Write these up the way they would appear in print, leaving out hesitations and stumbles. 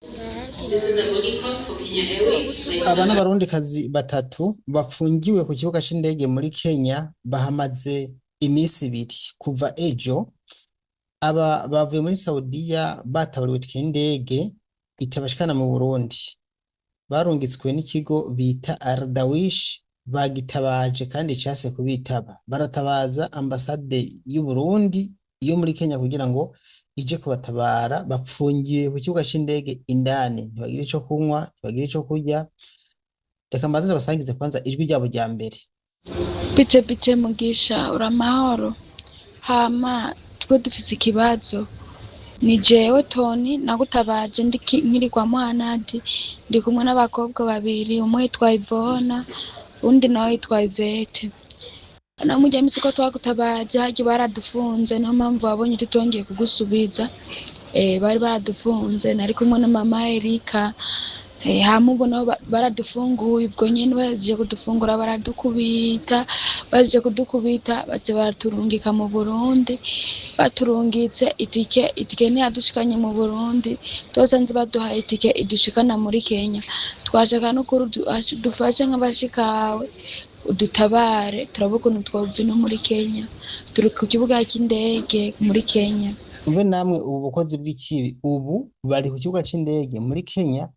This is a booking call for Kenya Airways flight Aba number n'abarundikazi batatu bafungiwe ku kibuga c'indege muri Kenya, bahamaze imisi 2 kuva ejo. Aba bavuye muri Saudiya batabariwe itike y'indege itabashikana mu Burundi. Barungitswe n'ikigo bita Ardawish, bagitabaje kandi case kubitaba. Baratabaza ambasade y'u Burundi yo muri Kenya kugira ngo ije kubatabara. Bapfungiwe ku kibuga c'indege indani, ntibagira ico kunywa, ntibagira ico kurya. Reka mbanze ndabasangize kwanza ijwi ryabo rya mbere. Bite bite Mugisha, uramahoro? Hama twe dufise ikibazo. Ni jewe Toni nagutabaje nkiri kwa Muhanadi, ndi kumwe n'abakobwa babiri, umwe yitwa Ivona, uwundi nawe yitwa Ivete. Na murya misi ko twagutabaje harya baradufunze, niyo mpamvu wabonye tutongeye kugusubiza. Bari baradufunze, nari kumwe na mama Erika. Hama ubu nabo baradufunguye, ubwo nyene bahejeje kudufungura baradukubita, bahejeje kudukubita baca baraturungika mu Burundi, baturungitse itike ntiyadushikanye mu Burundi, twasanze baduhaye itike idushikana muri Kenya. Twashaka n'ukuri udufashe nk'abashikawe, udutabare turabe ukuntu twova ino muri Kenya, turi ku kibuga c'indege muri Kenya. Mbe namwe ubu bukozi bw'ikibi, ubu bari ku kibuga c'indege muri Kenya,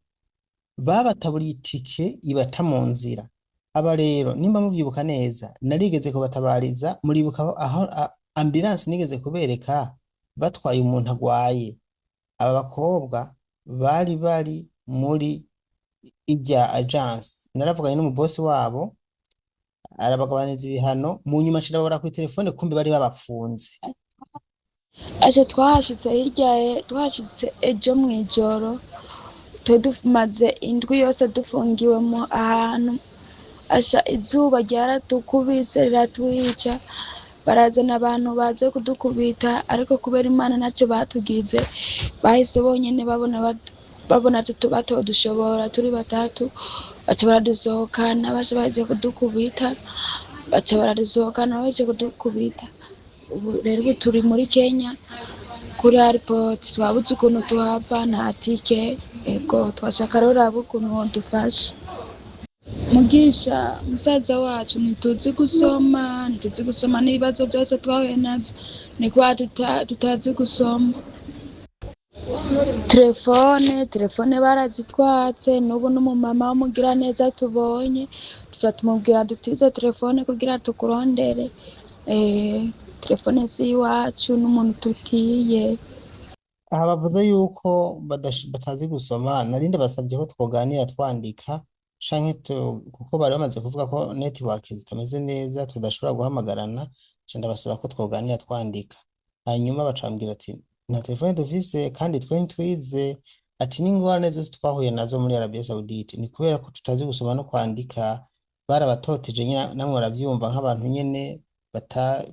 babataburiye itike ibata mu nzira. Aba rero nimba muvyibuka neza, narigeze kubatabariza, muribuka aho ambulance nigeze kubereka batwaye umuntu agwaye. Aba bakobwa bari bari muri irya agence, naravuganye n'umubosi wabo arabagabaniriza ibihano, mu nyuma nca ndababura kw'iterefone, kumbe bari babapfunze. Aje twahashitse hirya, twahashitse ejo mw'ijoro, twe dumaze indwi yose dufungiwemo ahantu. Asha izuba ryaratukubise riratwica, barazana abantu baze kudukubita, ariko kubera Imana ntacyo batugize, bahise bonyene babona batodushobora turi batatu, baca baradusohokana, baca bahejeje kudukubita, baca baradusohokana bahejeje kudukubita. Ubu rero ubu turi muri Kenya kuri airport, twabuze ukuntu tuhava, nta tike, ego twashaka rero uraba ukuntu wodufasha. Mugisha musaza wacu, ntituzi gusoma, ntituzi gusoma, n'ibibazo byose twahuye navyo ni kubera tutazi gusoma. Telefone barazitwatse, n'ubu n'umumama w'umugiraneza tubonye tuca tumubwira dutize telefone kugira tukurondere. Telefone si iwacu, n'umuntu tutiye. Aha bavuze yuko batazi gusoma, nari ndabasavye ko twoganira twandika canke kuko bari bamaze kuvuga ko network zitameze neza tudashobora guhamagarana, nca ndabasaba ko twoganira twandika. Hanyuma bacambwira ati nta telefone dufise kandi twe ntitwize, ati n'ingorane zose twahuye nazo muri Arabia Saudite ni kubera ko tutazi gusoma no kwandika, barabatoteje nyene, namwe baravyumva nk'abantu nyene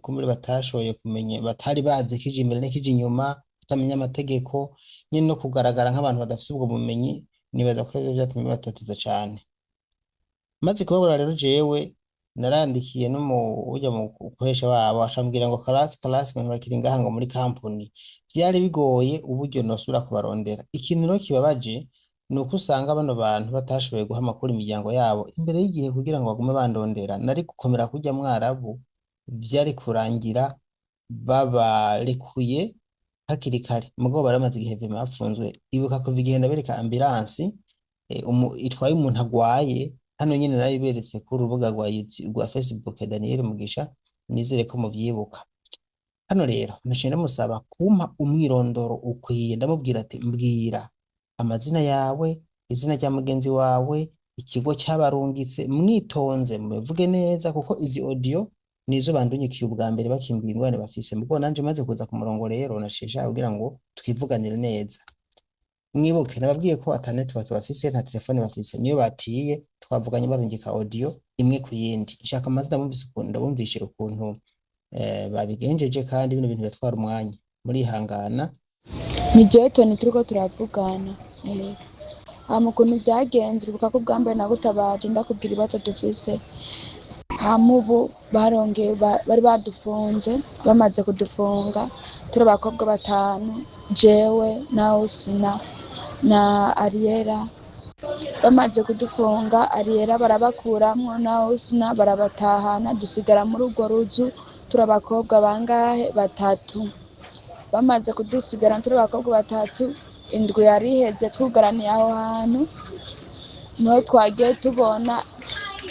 kumbure batashoboye kumenya, batari bazi ikija imbere n'ikija inyuma, kutamenya amategeko nyene no kugaragara nk'abantu badafise ubwo bumenyi, nibaza ko arivyo vyatumye batoteza cane. Maze kubabura rero jewe narandikiye urya mukoresha wabo, acambwira ngo karasi karasi ngo ntibakiri ngaha ngo muri kampuni. Vyari bigoye uburyo nosubira kubarondera. Ikintu rero kibabaje ni uko usanga bano bantu batashoboye guha amakuru imiryango yabo imbere y'igihe kugira ngo bagume bandondera. Nari gukomera kurya mwarabu, vyari kurangira babarekuye hakiri kare, mugabo bari bamaze igihe vema bapfunzwe. Ibuka kuva igihe ndabereka ambulance itwaye umuntu agwaye, hano nyene narabiberetse ku rubuga rwa YouTube, rwa Facebook Daniel Mugisha, nizere ko muvyibuka. Hano rero naciye ndamusaba kumpa umwirondoro ukwiye, ndamubwira ati mbwira amazina yawe, izina rya mugenzi wawe, ikigo cyabarungitse, mwitonze mubivuge neza kuko izi audio nizo bandunyikiye ubwa mbere bakimbwira ingorane bafise. Mugabo nanje maze kuza ku murongo rero naciye nshaka kugira ngo twivuganire neza. Mwibuke nababwiye ko ata network bafise, nta telefone bafise, niyo batiye twavuganye barungika audio imwe ku yindi. Nshaka amazina, bumvise ukuntu ndabumvishe ukuntu babigenjeje, kandi bino bintu biratwara umwanya, murihangana. Ni jewe Toni turiko turavugana. Hama ukuntu vyagenze, uribuka ko ubwa mbere nagutabaje ndakubwira ibibazo dufise. Hama ubu barongeye bari badufunze, bamaze kudufunga turi abakobwa batanu, jewe na Usina na Ariera. Bamaze kudufunga Ariera barabakuramwo na Husna barabatahana, dusigara muri urwo ruzu turi abakobwa bangahe? Batatu. Bamaze kudusigara turi abakobwa batatu, indwi yari iheze twugaraniye aho hantu, niho twagiye tubona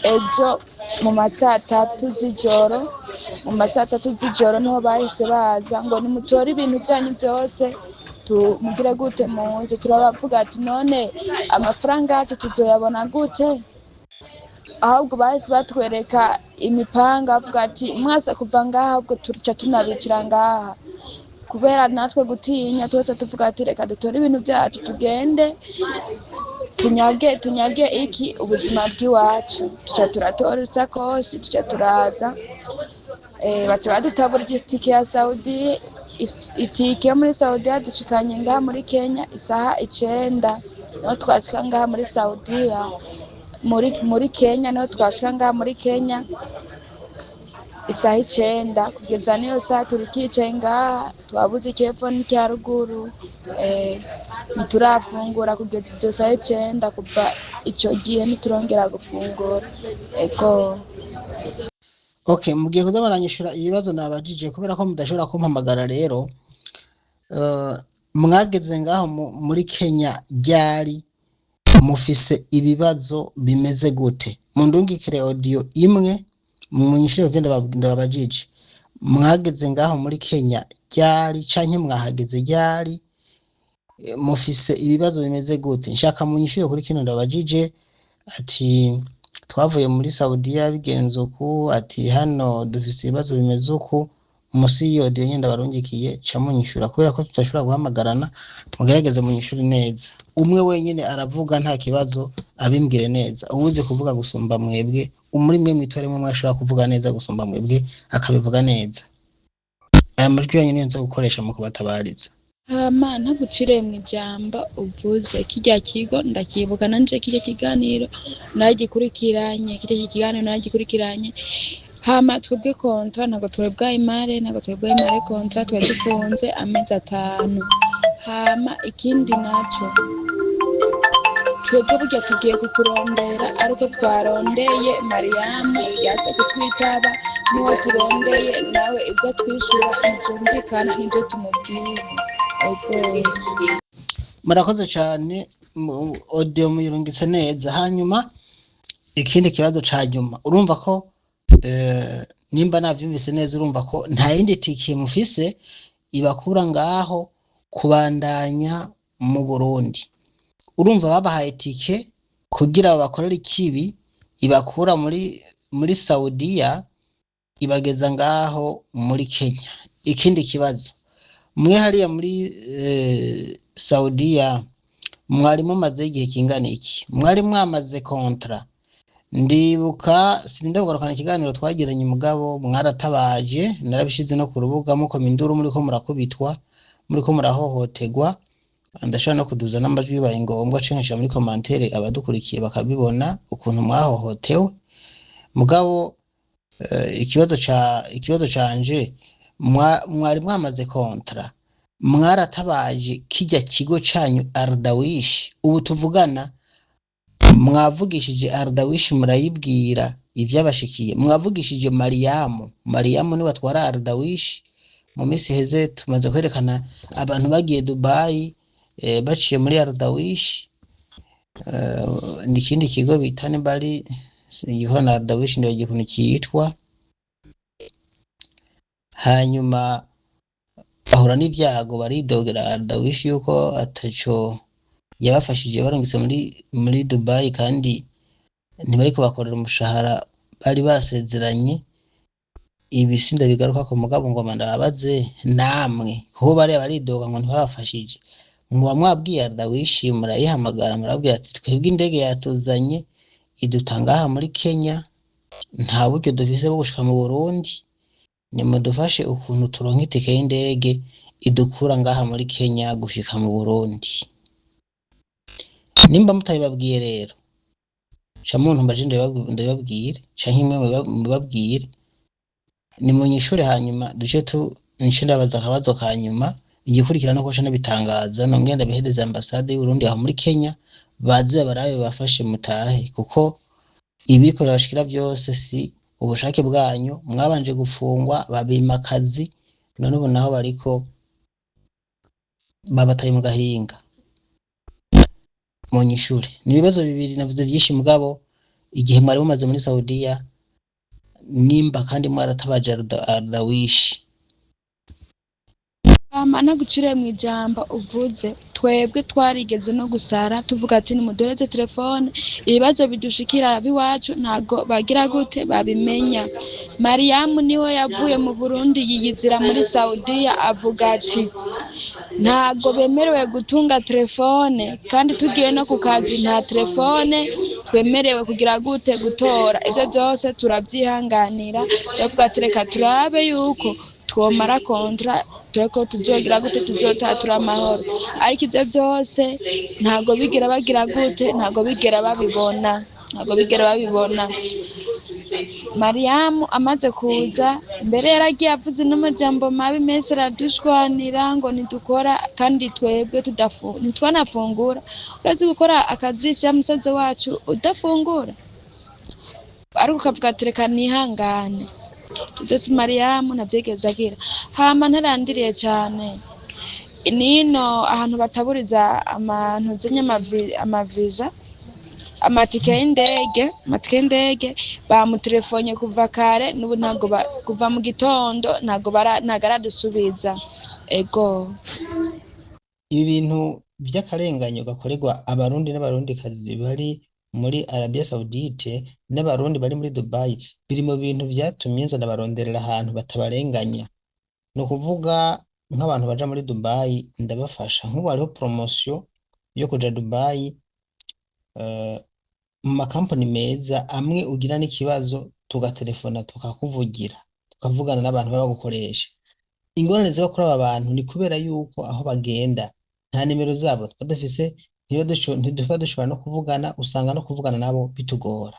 ejo mu masatatu z'ijoro, mu masatatu z'ijoro niho bahise baza ngo nimutore ibintu byanyu byose tumugire gute munzu. Turabavuga ati none amafaranga yacu tuzoyabona gute? Ahubwo bahise batwereka imipanga, bavuga ati mwase kuva ngaha, ahubwo tuca tunabicira ngaha. Kubera natwe gutinya twese tuvuga ati reka dutore ibintu byacu tugende tunyage iki ubuzima bw'iwacu. Tuca turatora isakoshi, tuca turaza, baca badutabura itike ya Saudi, itike yo muri Saudiya dushikanye ngaha muri Kenya isaha 9, niho twashika ngaha muri Saudiya, muri Kenya niho twashika ngaha muri Kenya isaha 9. Kugeza niyo saha turikicaye ngaha, twabuze icyepfo n'icya ruguru, ntiturafungura kugeza izo saha 9. Kuva ico gihe ntiturongera gufungura. Ego. Okay, mugiye kuza baranyishura ibibazo nabajije kubera ko mudashobora kumpamagara rero. Mwageze ngaho muri Kenya ryari? Mufise ibibazo bimeze gute? Mundungikire audio imwe munyishure kuvyo ndababajije. Mwageze ngaho muri Kenya ryari canke mwahageze ryari? Mufise ibibazo bimeze gute? Nshaka munyishure kuri kino ndabajije, ati twavuye muri Saudiya bigenze uku, ati hano dufise ibibazo bimeze uku. Musi y'iyo audio nyene ndabarungikiye, ca munyishura kubera ko tudashobora guhamagarana. Mugerageze munyishure neza. Umwe wenyene aravuga nta kibazo, abimbwire neza. Uwuzi kuvuga gusumba mwebwe, muri mwe mwitoremwo umwe ashobora kuvuga neza gusumba mwebwe, akabivuga neza. Aya majwi yanyu niyo nza gukoresha mu kubatabariza. Hama ntaguciriye mu ijambo, uvuze kirya kigo ndakibuka nanje, kirya kiganiro naragikurikiranye, kirya kiganiro naragikurikiranye. Hama twebwe contrat ntabwo twebwa imare, ntabwo twebwa imare contrat, twari dufunze amezi 5. Hama ikindi naco, twebwe burya tugiye kukurondera, ariko twarondeye Mariyamu yase kutwitaba, n'uwo turondeye nawe ibyo atwishyura ntibyumvikana n'ibyo tumubwiye. Ego. Murakoze cyane, audio muyirungitse neza. Hanyuma ikindi kibazo ca nyuma, urumva ko nimba navyumvise neza, urumva ko nta yindi tike mufise ibakura ngaho kubandanya mu Burundi. Urumva babahaye tike kugira babakorere ikibi, ibakura muri Saudiya ibageza ngaho muri Kenya. Ikindi kibazo, mwe hariya muri Saudiya mwari mumaze igihe kingana iki? Mwari mwamaze contrat? Ndibuka, sinda kugarukana ikiganiro twagiranye, umugabo mwaratabaje, narabishize no ku rubuga, mukoma induru muriko murakubitwa, muriko murahohoterwa. Ndashobora no kuduza n'amajwi bibaye ngombwa, canke nkashira muri commentaire abadukurikiye bakabibona ukuntu mwahohotewe. Mugabo ikibazo canje, mwari mwamaze contrat, mwaratabaje kijya kigo canyu Ardawish? Ubu tuvugana mwavugishije Ardawish murayibwira ivyabashikiye? Mwavugishije Mariyamu? Mariyamu niwe atwara Ardawish. Mu minsi iheze tumaze kwerekana abantu bagiye Dubai baciye muri Ardawish. Ni ikindi kigo bita nimba ari igihora na Ardawish, ndibagiye ukuntu cyitwa. Hanyuma bahura n'ibyago, baridogera Ardawish yuko ataco yabafashije, barungitse muri Dubai kandi ntibariko bakorera umushahara bari basezeranye. Ibi sindabigaruka ku mugabo, ngoma ndababaze namwe, kuko bariya baridoga ngo ntibabafashije. Muba mwabwiye Ardawish, murayihamagara, murabwira ati twebwe indege yatuzanye iduta ngaha muri Kenya, nta buryo dufise bwo gushika mu Burundi, nimudufashe ukuntu turonka itike y'indege idukura ngaha muri Kenya gushika mu Burundi. Nimba mutabibabwiye rero, ca muntu mbaje ndabibabwire, canke imwe mubabwire, nimunyishure. Hanyuma duce tu nce ndabaza akabazo ka nyuma. Igikurikira no kuca nabitangaza, nongera ndabihereza ambasade y'u Burundi aho muri Kenya, baze babarabe bafashe mutahe, kuko ibiko bashikira byose si ubushake bwanyu. Mwabanje gufungwa babima akazi, none ubu naho bariko babataye mu gahinga. Munyishure. Ni ibibazo bibiri navuze byinshi, mugabo igihe mwari mumaze muri Saudiya, nimba kandi mwaratabaje Ardawishi. Hama naguciriye mu ijambo uvuze, twebwe twarigeze no gusara tuvuga ati nimudoreze telefone, ibibazo bidushikira abiwacu ntago bagira gute babimenya. Mariyamu niwe yavuye mu Burundi yiyizira muri Saudiya, avuga ati ntago bemerewe gutunga telefone, kandi tugiye no ku kazi nta telefone twemerewe kugira gute gutora. Ibyo byose turabyihanganira, turavuga ati reka turabe yuko twomara kontra, tureko tuzogira gute tuzotatura amahoro. Ariko ibyo byose ntago bigera bagira gute, ntago bigera babibona, ntago bigera babibona. Mariyamu amaze kuza mbere yaragiye avuze n'amajambo mabi menshi, aradushwanira ngo ntidukora kandi twebwe ntitwanafungura. Urazi gukora akazisha musaza wacu udafungura, ariko ukavuga ati reka nihangane. Tuze Mariyamu ntavyigeze agira. Hama ntarandiriye cane, nino ahantu bataburiza amantu zenye amaviza, amatike y'indege, amatike y'indege bamutelefone kuva kare n'ubu ntago kuva mu gitondo ntago ntago aradusubiza. Ego. Ibi bintu vy'akarenganyo gakorerwa abarundi n'abarundikazi bari muri Arabia Saudite n'abarundi bari muri Dubai biri mu bintu vyatumye nza ndabaronderera ahantu batabarenganya. Ni ukuvuga nk'abantu baja muri Dubai ndabafasha. Nk'ubu hariho promotion yo kuja Dubai, mu makampani meza amwe ugira n'ikibazo tugatelefona tukakuvugira, tukavugana n'abantu baba bagukoresha. Ingorane ziba kuri aba bantu ni kubera yuko aho bagenda nta nimero zabo tuba dufise, ntituba dushobora no kuvugana, usanga no kuvugana nabo bitugora.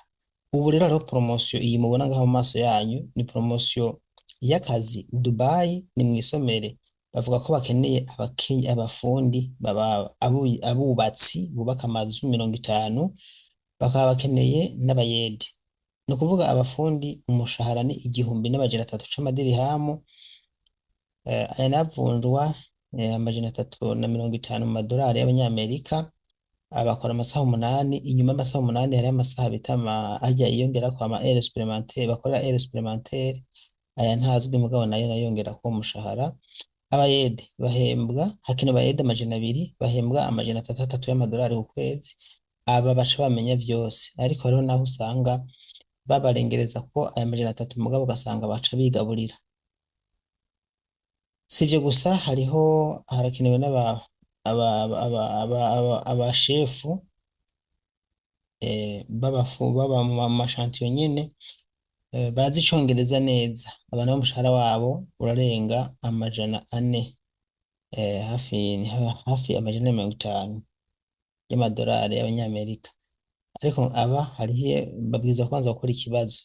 Ubu rero hariho promotion iyi mubona ngaha mu maso yanyu, ni promotion y'akazi Dubai, ni mw'isomere. Bavuga ko bakeneye abafundi abubatsi bubaka amazu 50, bakaba bakeneye n'abayede. Ni ukuvuga abafundi umushahara ni 1300 c'amadirihamu, aya navunjwa 350 mu madolari y'abanyamerika. Abakora amasaha 8, inyuma y'amasaha 8 hariho amasaha bita ajya yiyongerako ama heures supplémentaires, bakora heures supplémentaires, aya ntazwi mugabo nayo nayongerako umushahara. Abayede bahembwa, hakenewe abayede 200, bahembwa 600 y'amadolari ku kwezi. Aba baca bamenya vyose, ariko hariho naho usanga babarengereza ko aya 300, mugabo ugasanga baca bigaburira. Si ivyo gusa, hariho harakenewe n'aba aba aba aba aba abashefu b'abafu baba mu mashantiyo nyene, bazi icongereza neza. Aba nabo umushahara wabo urarenga 400, hafi 450 y'amadolari y'abanyamerika. Ariko aba hariho babwirizwa kubanza gukora ikibazo.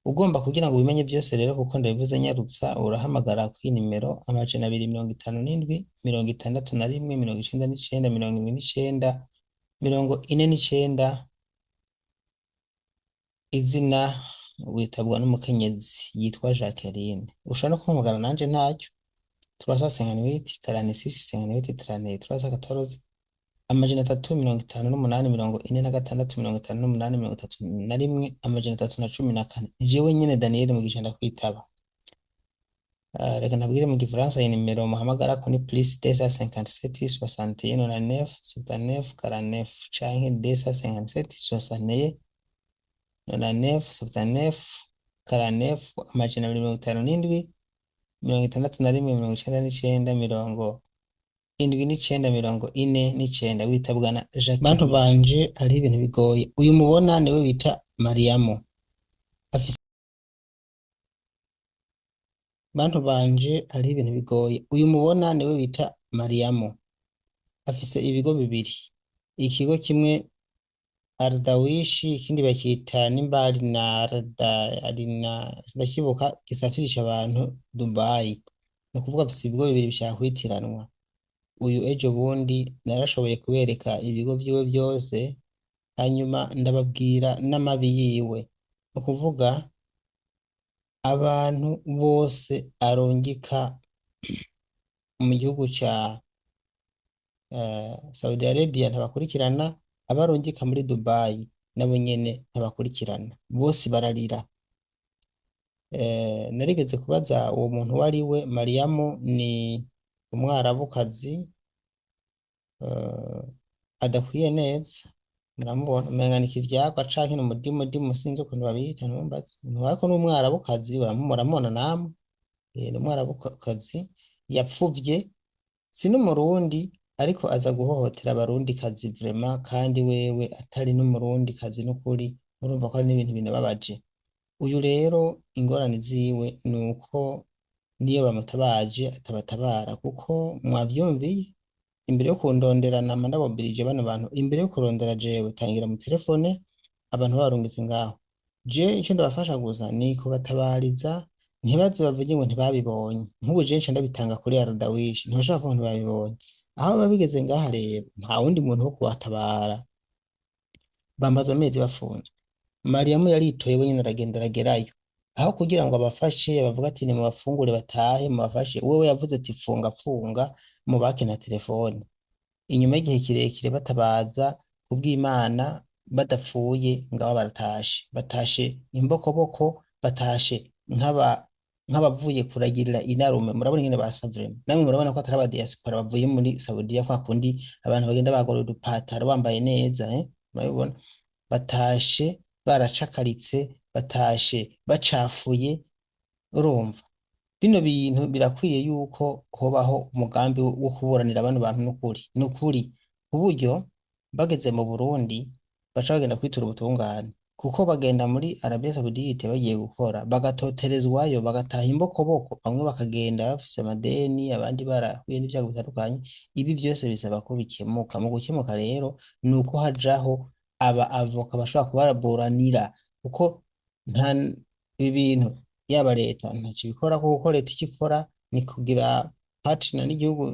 Ugomba kugira ngo ubimenye vyose rero, kuko ndabivuze nyarutsa, urahamagara kuri nimero 257 61 99 79 49, izina witabwa n'umukenyezi yitwa Jacqueline. Ushobora no kumpamagara nanje ntacyo, 358 46 58 33 314 358 46 58 31 314. Jewe nyene Daniel Mugisha ndakwitaba. Reka nabwire mu gifaransa iyi nimero muhamagarako ni plus 257 61 99 79 49 canke 257 61 99 79 49 257 61 99 79, witabwa na Jacqueline. Bantu banje, hariho ibintu bigoye. Uyu mubona niwe bita Mariamu. Afise bantu banje, hariho ibintu bigoye. Uyu mubona niwe bita Mariamu. Afise ibigo bibiri. Ikigo kimwe Ardawishi, ikindi bakita nimba ari na Arda ari na ndakibuka, gisafirisha abantu Dubai. Ni ukuvuga afise ibigo bibiri bishaka kwitiranwa. Uyu ejo bundi narashoboye kubereka ibigo vyiwe vyose, hanyuma ndababwira n'amabi yiwe. Ni ukuvuga abantu bose arungika mu gihugu ca Saudi Arabia ntabakurikirana, abarungika muri Dubai nabo nyene ntabakurikirana, bose bararira. Narigeze kubaza uwo muntu uwo ari we. Mariamu ni umwarabukazi adakwiye neza, muramubona umenga ni ikivyagwa canke ni umudimudimu, sinzi ukuntu babita, ntumbaze. Ariko ni umwarabukazi, muramubona namwe. Ni umwarabukazi yapfuvye, si n'umurundi, ariko aza guhohotera abarundikazi vraiment, kandi wewe atari n'umurundikazi n'ukuri. Murumva ko ari n'ibintu binababaje. Uyu rero ingorane ziwe ni uko niyo bamutabaje atabatabara, kuko mwavyumviye imbere yo kundondera nama ndababwirije bano bantu, imbere yo kurondera jewe tangira mu telefone abantu barungitse ngaho. Je ico ndabafasha gusa ni kubatabariza, ntibaze bavuge ngo ntibabibonye. Nk'ubu je nca ndabitanga kuri Ardawish, ntibashobora kuvuga ngo ntibabibonye. Aho biba bigeze ngaha rero nta wundi muntu wo kubatabara, bamaze amezi bafunzwe. Mariamu yaritoye wenyene aragenda aragerayo, aho kugira ngo abafashe bavuga ati nimubafungure batahe mubafashe, wewe yavuze ati funga funga mubake na telefone. Inyuma y'igihe kirekire batabaza kubw'Imana badapfuye, ngaba baratashe, batashe imbokoboko, batashe nk'abavuye kuragirira inarume. Murabona ingene basa vraiment, namwe murabona ko atari aba diaspora bavuye muri Saudiya, kwa kundi abantu bagenda bagoroye udupataro bambaye neza, murabibona batashe baracakaritse, batashe bacafuye. Urumva bino bintu birakwiye yuko hobaho umugambi wo kuburanira bano bantu n'ukuri, n'ukuri, ku buryo bageze mu Burundi baca bagenda kwitura ubutungane, kuko bagenda muri Arabia Saudite bagiye gukora bagatoterezwayo, bagataha imbokoboko, bamwe bakagenda bafise amadeni, abandi barahuye n'ibyago bitandukanye. Ibi vyose bisaba ko bikemuka. Mu gukemuka rero ni uko hajaho aba avoka bashobora kubaburanira, kuko nta ibi bintu yaba leta ntacyo ibikora, kuko leta icyo ikora ni kugira partner n'igihugu,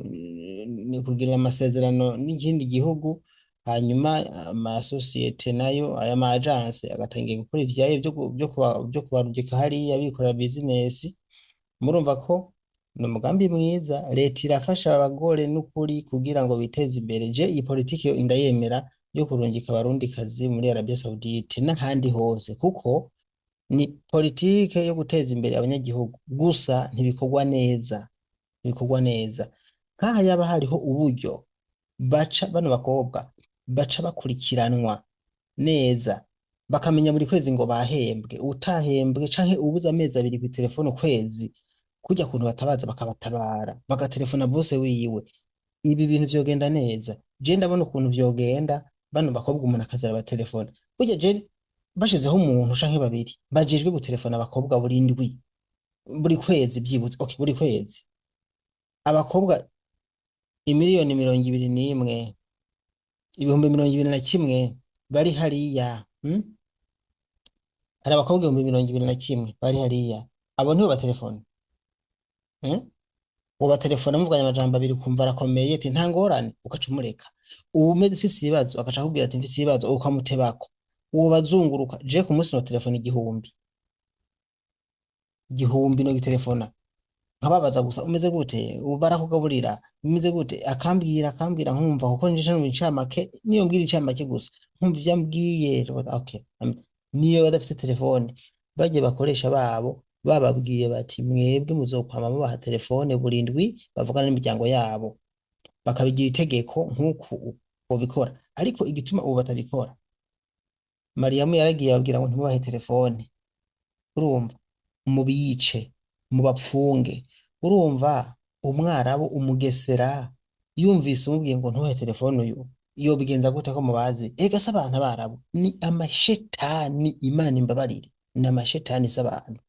ni kugira amasezerano n'ikindi gihugu, hanyuma amasosiyete nayo aya ma agence agatangira gukora ivyayo vyo kubarungika hariya bikorera business. Murumva ko ni umugambi mwiza, leta irafasha abagore n'ukuri kugira ngo biteze imbere. Je iyi politiki yo ndayemera yo kurungika abarundikazi muri Arabia Saudite n'ahandi hose, kuko ni politike yo guteza imbere abanyagihugu. Gusa ntibikorwa neza, ntibikorwa neza. Nk'aha yaba hariho uburyo baca bano bakobwa baca bakurikiranwa neza, bakamenya buri kwezi ngo bahembwe, utahembwe canke ubuze amezi abiri ku telefone ukwezi, kurya kuntu batabaza bakabatabara, bagatelefona bose wiwe, ibi bintu vyogenda neza. Je ndabona ukuntu vyogenda, bano bakobwa umuntu akaza arabatelefona. Burya je bashizeho umuntu canke babiri bajejwe gutelefona abakobwa buri ndwi, buri kwezi vyibutse, okay, buri kwezi abakobwa 21,000,000, 21,000 bari hariya, Hari abakobwa 21,000 bari hariya, abo nibo batelefona, Uwo batelefona muvuganye amajambo abiri ukumva arakomeye, ati nta ngorane, ugaca umureka. Uwo umeze ufise ibibazo agaca akubwira ati mfise ibibazo, ukamutebako. Uwo bazunguruka, je ku munsi no telefona 1000, 1000 no gitelefona nkababaza gusa umeze gute, ubu barakugaburira umeze gute, akambwira akambwira nkumva, kuko nje numva incamake, niyo mbwira incamake gusa nkumva ivyo ambwiye, okay. Niyo badafise telefone bagiye bakoresha babo bababwiye bati mwebwe muzokwama mubaha telefone buri ndwi bavugana n'imiryango yabo, bakabigira itegeko nk'uku bobikora. Ariko igituma ubu batabikora, Mariamu yaragiye ababwira ngo ntimubahe telefone, urumva mubice mubapfunge. Urumva umwarabu umugesera yumvise umubwiye ngo ntuhe telefone uyu yobigenza gute ko mubazi? Erega se abantu abarabu ni amashetani, Imana imbabarire, ni amashetani se abantu.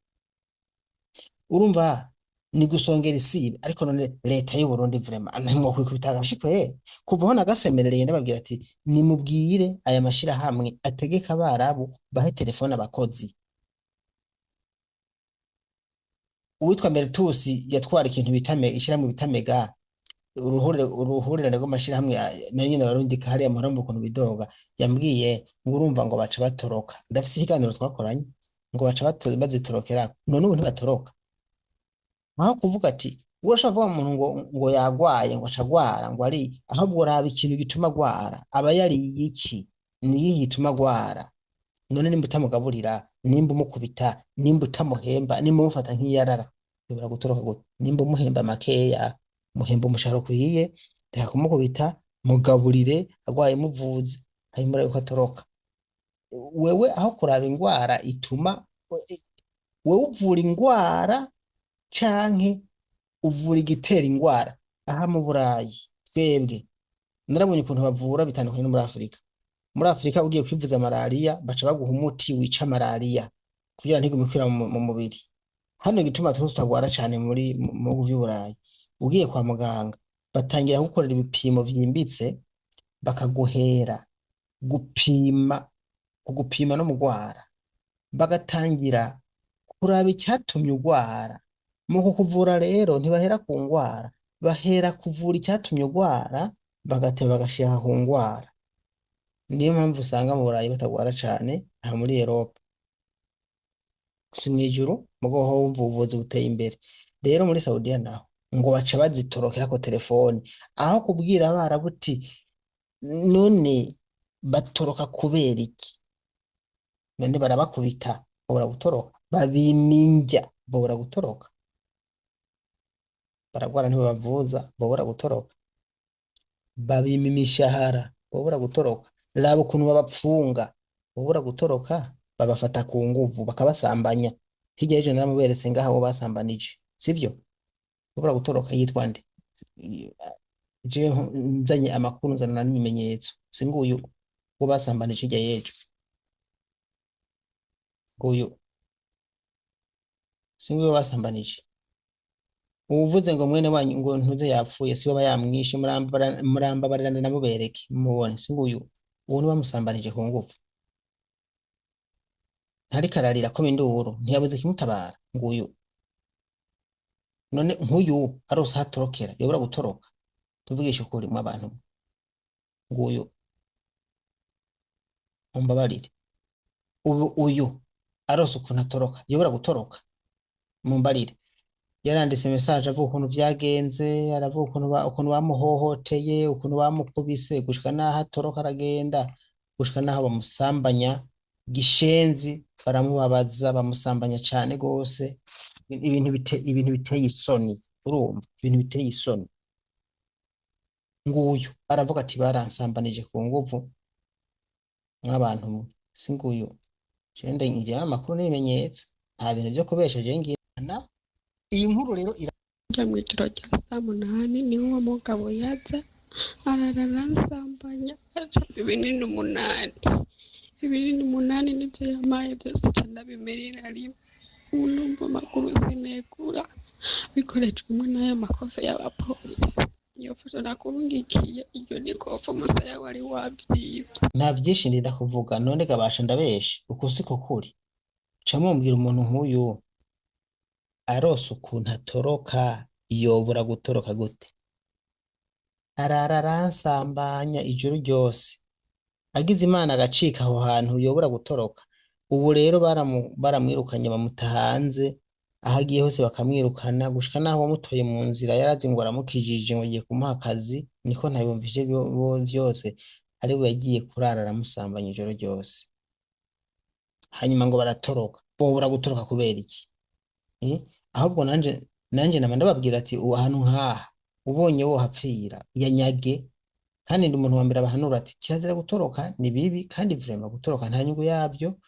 Urumva ni gusongera isibe. Ariko none leta y'u Burundi vraiment ntimwokwikubita agashi kwe? Kuva aho nagasemerereye ndababwira ati nimubwire aya mashirahamwe ategeka abarabu bahe telefone abakozi. Uwitwa Meritusi yatwara ikintu bita ishyirahamwe bita Mega, uruhurirane rw'amashirahamwe nayo nyene barundika hariya muramva ukuntu bidoga. Yambwiye ngo urumva ngo baca batoroka, ndafise ikiganiro twakoranye ngo baca bazitorokera. None ubu ntibatoroka, aho kuvuga ati urashobora kuvuga umuntu ngo yagwaye ngo acagwara ngo ari, ahubwo raba ikintu gituma agwara, aba yariye iki, niyi gituma agwara. None nimba utamugaburira, nimba umukubita, nimba utamuhemba, nimba umufata nk'iyarara, ushobora gutoroka gute? Nimba umuhemba makeya, muhemba umushahara ukwiye, reka kumukubita, mugaburire, agwaye muvuze, hanyuma urabe ko atoroka. Wewe aho kuraba ingwara ituma wewe uvura ingwara canke uvura igitera ingwara. Aha mu Burayi twebwe narabonye ukuntu bavura bitandukanye no muri Afurika. Muri Afurika ugiye kwivuza malariya baca baguha umuti wica malariya kugira ntigume ikwira mu mubiri. Hano igituma twese tutagwara cane muri mu bihugu vy'i Burayi, ugiye kwa muganga batangira gukorera ibipimo vyimbitse, bakaguhera gupima, kugupima no mugwara, bagatangira kuraba icyatumye ugwara. Mu kukuvura rero ntibahera ku ngwara, bahera kuvura icyatumye ugwara, bagateba bagashira ku ngwara. Niyo mpamvu usanga mu Burayi batagwara cane, aha muri Europe si mw'ijuru, mugo ho wumva ubuvuzi buteye imbere. Rero muri Saudiya naho ngo baca bazitorokerako telefone, aho kubwira abarabu uti none batoroka kubera iki? None barabakubita bobora gutoroka, babiminja bobora gutoroka, baragwara ntibabavuza bobora gutoroka, babima imishahara bobora gutoroka, raba ukuntu babapfunga bobora gutoroka, babafata ku nguvu bakabasambanya. Hirya y'ejo naramuberetse ngaha abo basambanije, sivyo? Bobora gutoroka. Yitwa nde? Jewe nzanye amakuru nzana n'ibimenyetso, si nguyu uwo basambanije hirya y'ejo, nguyu si nguyu basambanije. Uwuvuze ngo mwene wanyu ngo ntuze yapfuye, siwe aba yamwishe. Murambabarira namubereke mubone, si nguyu uwo ni bamusambanije ku nguvu, ntariko ararira akoma induru, ntiyabuze kimutabara, nguyu. None nk'uyu arose aho atorokera yobora gutoroka? Tuvugishe ukuri mwa bantu, nguyu mumbabarire, ubu uyu arose ukuntu atoroka yobora gutoroka? Mumbarire. Yaranditse message avuga ukuntu vyagenze, aravuga ukuntu bamuhohoteye, ukuntu bamukubise gushika n'aho atoroka aragenda, gushika n'aho bamusambanya gishenzi, baramubabaza, bamusambanya cane gose. Ibintu biteye isoni, urumva, ibintu biteye isoni. Nguyu aravuga ati baransambanije ku nguvu mw'abantu mwe, si nguyu. Jewe ngira amakuru n'ibimenyetso, nta bintu vyo kubesha jewe ngira. Iyi nkuru rero Njya mu ijoro rya saa 8 niho uwo mugabo yaza arara aransambanya, acamo ibinini 8, ibinini 8 nibyo yampaye byose, nca ndabimerera rimwe. Ubu ndumva amaguru sinegura, bikorejwe umwe n'ayo makofe y'abapolisi. Iyo foto nakurungikiye, iryo ni kofe umusaya wari wavyivye. Nta vyinshi ndinda kuvuga, none gabasha ndabesha, uko siko kuri. Ca mumbwira umuntu nk'uyu arose ukuntu atoroka yobora gutoroka gute? Arara aransambanya ijoro ryose, agize Imana agacika aho hantu yobora gutoroka? Ubu rero baramwirukanye bamuta hanze, aho agiye hose bakamwirukana, gushika n'aho wamutoye mu nzira yarazi ngo aramukijije ngo agiye kumuha akazi, niko ntabiyumvise vyose, ari we yagiye kurara aramusambanya ijoro ryose. Hanyuma ngo baratoroka, bobora gutoroka kubera iki? Ahubwo nanje nama ndababwira ati ubu ahantu nkaha ubonye wohapfira yanyage. Kandi ndi umuntu wa mbere abahanura ati kirazira gutoroka, ni bibi, kandi vraiment gutoroka nta nyungu yavyo.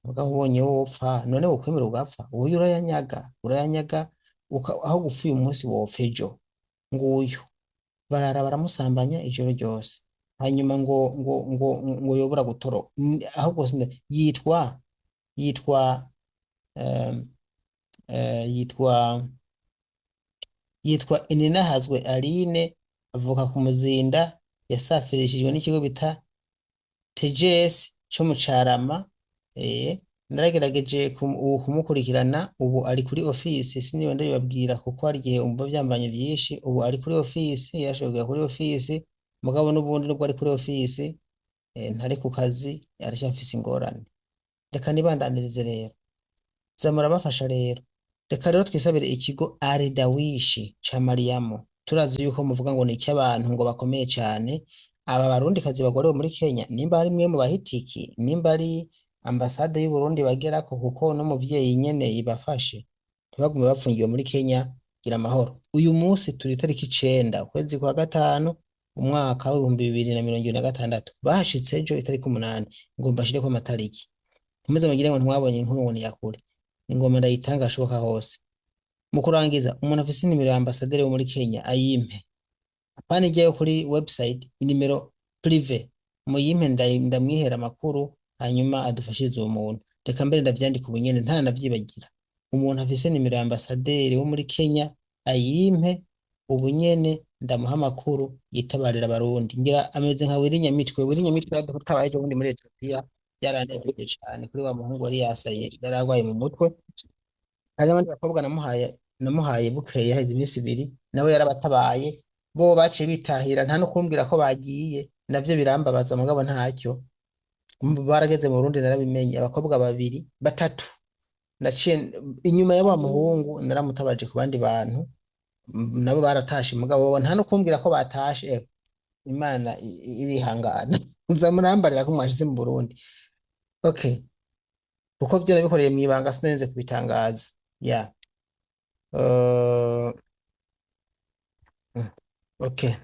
Mugabo ubonye wopfa, none wokwemera ugapfa? Wowe urayanyaga, urayanyaga aho gupfa uyu munsi wopfa ejo. Nguyu barara baramusambanya ijoro ryose, hanyuma ngo yobora gutoroka. Ahubwo yitwa Ininahazwe Aline, avuka ku Muzinda, yasafirishijwe n'ikigo bita TGS co mu Carama. Naragerageje kumukurikirana, ubu ari kuri ofisi, siniba ndabibabwira kuko hari igihe umva byambanye byinshi. Ubu ari kuri ofisi, yarashoboye kugera kuri ofisi, mugabo n'ubundi nubwo ari kuri ofisi ntari ku kazi, aracyafise ingorane. Reka nibandanirize rero, za murabafasha rero. Reka rero twisabire ikigo Aridawishi ca Mariyamu. Turazi yuko muvuga ngo ni icy'abantu ngo bakomeye cyane. Aba barundikazi bagorewe muri Kenya, nimba ari mwe mu bahitiki, nimba ari ambasade y'u Burundi bagerako, kuko n'umuvyeyi nyene ibafashe, ntibagume bafungiwe muri Kenya. Gira amahoro. Uyu munsi turi itariki 9 ukwezi kwa gatanu umwaka w'2026. Bahashitse ejo itariki 8, ngo mbashireko amatariki. Ntimuze mugire ngo ntimwabonye inkuru ngo niyakure. Ingoma ndayitanga ashoboka hose. Mu kurangiza, umuntu afise inimero ya ambasaderi wo muri Kenya ayimpe. Apana ijyayo kuri website, inimero prive muyimpe, ndamwihera amakuru hanyuma adufashirize uwo muntu. Reka mbere ndavyandika ubu nyene ntaranavyibagira. Umuntu afise nimero ya ambasaderi wo muri Kenya ayimpe ubu nyene, ndamuha amakuru yitabarira abarundi. Ngira ameze nka Willy Nyamitwe. Willy Nyamitwe yaradutabaye ejo bundi muri Ethiopia, byaranejeje cane kuri wa muhungu yari yasaye, yari arwaye mu mutwe. Hari n'abandi bakobwa namuhaye bukeye haheze iminsi 2, nabo yarabatabaye, bo baciye bitahira nta no kumbwira ko bagiye, navyo birambabaza mugabo ntacyo. Barageze mu Burundi narabimenye, abakobwa babiri batatu naciye inyuma ya wa muhungu naramutabaje ku bandi bantu, nabo baratashe mugabo bo nta no kumbwira ko batashe. Imana irihangana. Nza murambarira ko mwashize mu Burundi. Okay, kuko vyo nabikoreye mw'ibanga sinarinze kubitangaza. Yeah. Okay.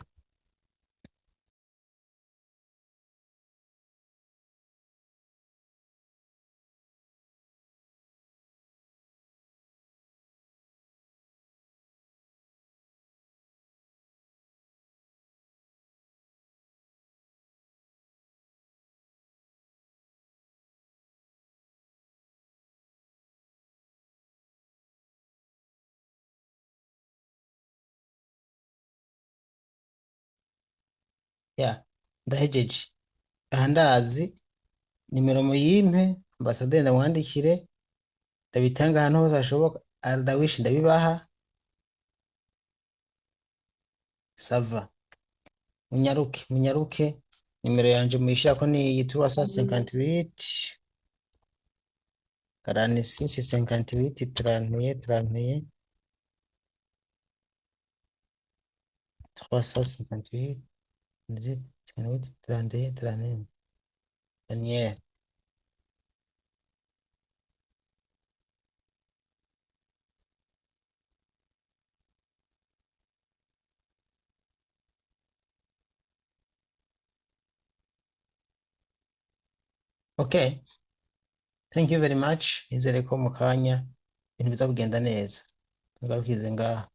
Yeah. Ndahejeje. Aha ndazi nimero muyimpe, ambasaderi ndamwandikire, ndabitanga ahantu hose hashoboka, Aldawishi ndabibaha, sava. Munyaruke, munyaruke, nimero yanje muyishirako ni iyi 358 46 58 31 31 358 58 31 31. Daniel. Okay, thank you very much. Nizere ko mu kanya ibintu biza kugenda neza. Ngarukize ngaha.